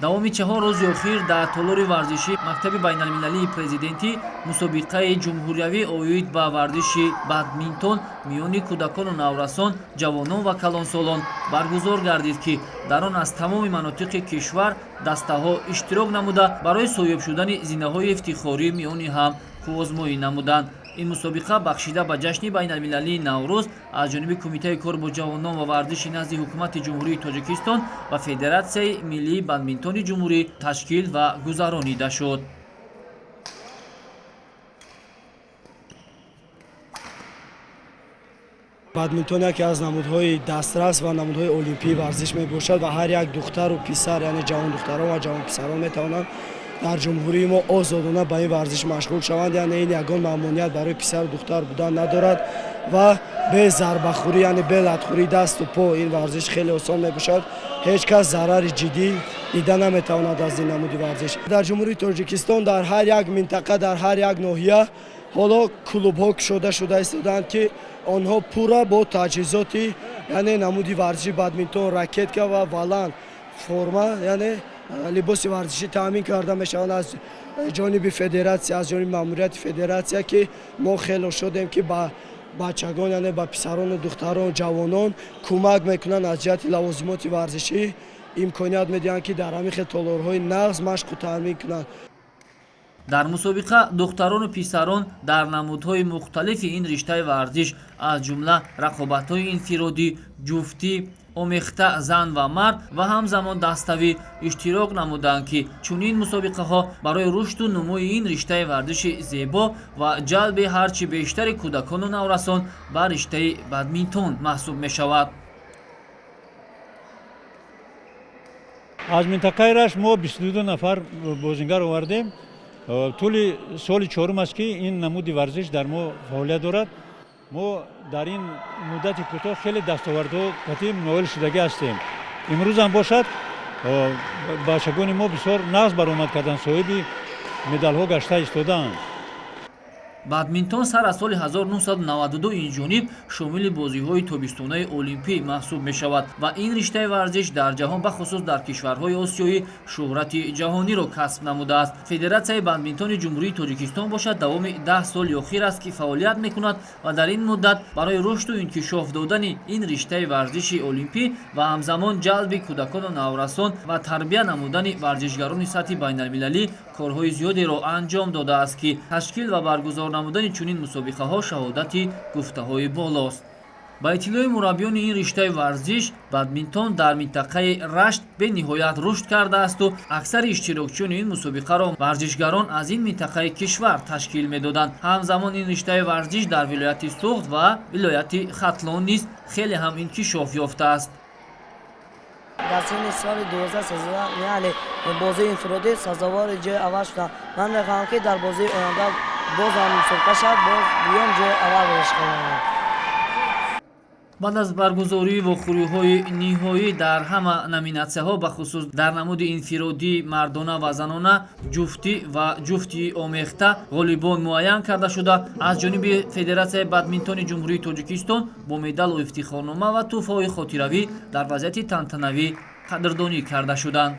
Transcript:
Давоми 4 рӯзи охир дар толори варзишӣ мактаби байналмилалии президентӣ мусобиқаи ҷумҳуриявӣ оид ба варзиши бадминтон миёни кӯдакону наврасон, ҷавонон ва калонсолон баргузор гардид, ки дар он аз тамоми манотиқи кишвар дастаҳо иштирок намуда, барои соҳиб шудани зинаҳои ифтихорӣ миёни ҳам қувваозмоӣ намуданд. Ин мусобиқа бахшида ба ҷашни байналмилалии Наврӯз аз ҷониби Кумитаи кор бо ҷавонон ва варзиши назди Ҳукумати Ҷумҳурии Тоҷикистон ва Федератсияи миллии бадминтони ҷумҳурӣ ташкил ва гузаронида шуд. Бадминтон яке аз намудҳои дастрас ва намудҳои олимпии варзиш мебошад ва ҳар як духтару писар, яъне ҷавондухтарон ва ҷавонписарон метавонанд дар ҷумҳурии мо озодона ба ин варзиш машғул шаванд. Яъне ин ягон мамнуният барои писару духтар будан надорад ва бе зарбахӯрӣ, яъне бе латхӯрии дасту по ин варзиш хеле осон мебошад. Ҳеҷ кас зарари ҷиддӣ дида наметавонад аз ин намуди варзиш. Дар Ҷумҳурии Тоҷикистон дар ҳар як минтақа, дар ҳар як ноҳия ҳоло клубҳо кушода шуда истодаанд, ки онҳо пурра бо таҷҳизоти, яъне намуди варзиши бадминтон, ракетка ва валан, форма, яъне либоси варзишӣ таъмин карда мешаванд аз ҷониби федератсия, аз ҷониби маъмурияти федератсия, ки мо хело шодем, ки ба бачагон, яъне ба писарону духтарон, ҷавонон кӯмак мекунанд, аз ҷиҳати лавозимоти варзишӣ имконият медиҳанд, ки дар ҳамин хел толорҳои нағз машқу таъмин кунанд. Дар мусобиқа духтарону писарон дар намудҳои мухталифи ин риштаи варзиш, аз ҷумла рақобатҳои инфиродӣ, ҷуфтӣ, омехта, зан ва мард ва ҳамзамон даставӣ иштирок намуданд, ки чунин мусобиқаҳо барои рушду нумӯи ин риштаи варзиши зебо ва ҷалби ҳарчи бештари кӯдакону наврасон ба риштаи бадминтон маҳсуб мешавад. Аз минтақаи Рашт мо 22 нафар бозингар овардем. Тӯли соли чорум аст, ки ин намуди варзиш дар мо фаъолият дорад. Мо дар ин муддати кӯтоҳ хеле дастовардҳо қатъи ноил шудагӣ ҳастем. Имрӯзам бошад, бачагони мо бисёр нағз баромад карданд, соҳиби медалҳо гашта истодаанд. Бадминтон сар аз соли 1992 инҷониб шомили бозиҳои тобистонаи олимпӣ маҳсуб мешавад ва ин риштаи варзиш дар ҷаҳон, бахусус дар кишварҳои осиёӣ, шӯҳрати ҷаҳониро касб намудааст. Федератсияи бадминтони Ҷумҳурии Тоҷикистон бошад, давоми 10 соли охир аст, ки фаъолият мекунад ва дар ин муддат барои рушду инкишоф додани ин риштаи варзиши олимпӣ ва ҳамзамон ҷалби кӯдакону наврасон ва тарбия намудани варзишгарони сатҳи байналмилалӣ корҳои зиёдеро анҷом додааст, ки ташкил ва баргузор намудани чунин мусобиқаҳо шаҳодати гуфтаҳои болост. Ба иттилои мураббиёни ин риштаи варзиш, бадминтон дар минтақаи Рашт бениҳоят рушд кардаасту аксари иштирокчиёни ин мусобиқаро варзишгарон аз ин минтақаи кишвар ташкил медоданд. Ҳамзамон ин риштаи варзиш дар вилояти Суғд ва вилояти Хатлон низ хеле ҳам инкишоф ёфтааст. Дар синни соли 12-13, яъне бозии инфиродӣ, сазовори ҷои аввал шудам. Ман мехоҳам, ки дар бозии оянда боз ҳам мусобиқа шавад, боз дуюм ҷои аввал ишғол. Баъд аз баргузории вохӯриҳои ниҳоӣ дар ҳама номинатсияҳо, бахусус дар намуди инфиродӣ мардона ва занона, ҷуфтӣ ва ҷуфти омехта, ғолибон муайян карда шуда, аз ҷониби Федератсияи бадминтони Ҷумҳурии Тоҷикистон бо медалу ифтихорнома ва тӯҳфаҳои хотиравӣ дар вазъияти тантанавӣ қадрдонӣ карда шуданд.